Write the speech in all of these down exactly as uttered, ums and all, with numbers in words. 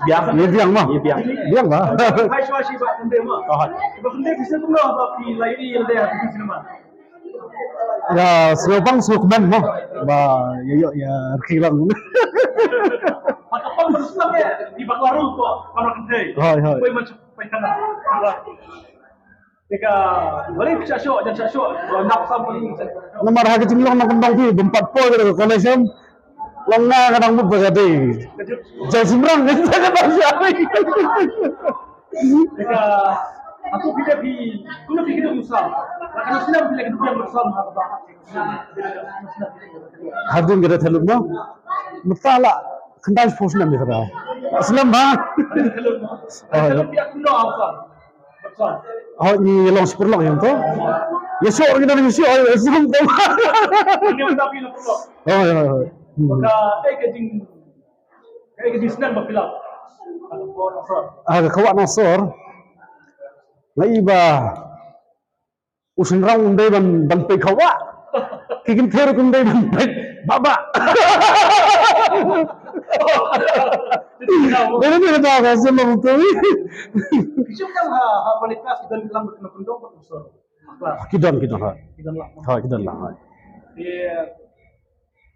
Biang. Ïa biang ma. Ïa biang. Biang ba. Hai shwa shi ba khynde ma. Oh, hai. Ba khynde ki sngewthuh ba phi la ïohi ïa lade ha T V cinema. Ïa sngewbang sngewkmen ma. Ba ïa ïoh ïa rkhie lang. Ba ka pang ba sngewbang ïa di ba la ru ko ba khynde. Hai, hai. Poi ma poi kana. Te ka, bali phi sha shoh, jan sha shoh, wa nap sam bali. Namar ha ka jinglong nongkyndong phi bym pat poi ka college em. Long nga ka dang mut ba ka dei. Jai Shynrang ka dang sha. Te ka, aku phi dei phi, kumno phi kynduh ïa u sam. La ka snem phi la kynduh ïa u sam ha ka ba. Hadien ka dei thylliej mo. Mynta la khyndai shiphew snem ïa ka dei. Snem ba. Oh, ïa. Hooid, ngi long shi paralok ïa to. Ïa shuh ngi don ïa shuh, ïa shuh to. Hooid, hooid, hooid. Hmm. Ah, ka khawah Nongsor. Nga i ba u shynrang um dei ban, ban peit khawah. Ki kynthei ruh kim dei ban peit baba. Dei ne kata ka sngewbha tu. Ki shu kang ha, ha Manipur ki don lam, lam kyndong bad Nongsor. Ki don, ki don, ha. Ki don lam. Ha, ki don lam, ha. Ïa,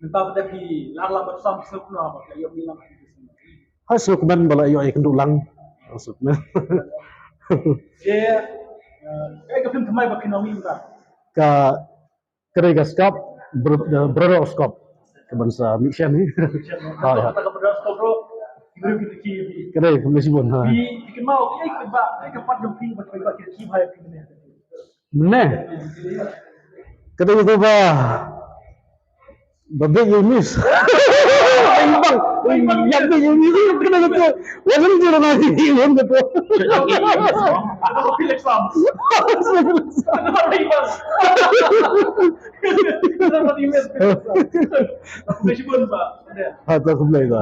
mynta ba dei phi lar lam bad sam sngewbha ba la ïoh ni lam. Ha, sngewkmen ba la ïoh ïa kynduh lang. Sngewkmen. Ïa, eh, ka film thymmai ba phi nang mynta. Ka Ka dei ka Skop, Bro-, eh, Brother of Skop. Ka ban sa mih shen ni. Ha, ha. Ka Brother of Skop, bro. Ki briew ki, ki, ki. Ka dei ka mih shibun, ha. Ki, ki kynmaw, eh, ka ba, eh, ka pat jong phi, ba, ba, ki, ki bhai, ki ne. Ne. Ka dei ka ba, ba bit you miss. Bang, bang, ya bit you miss. Ka dei ka ba. Wa lam ju na ni, wan ka ba. Ka ba Felix Sam. Ha, to khublei ba.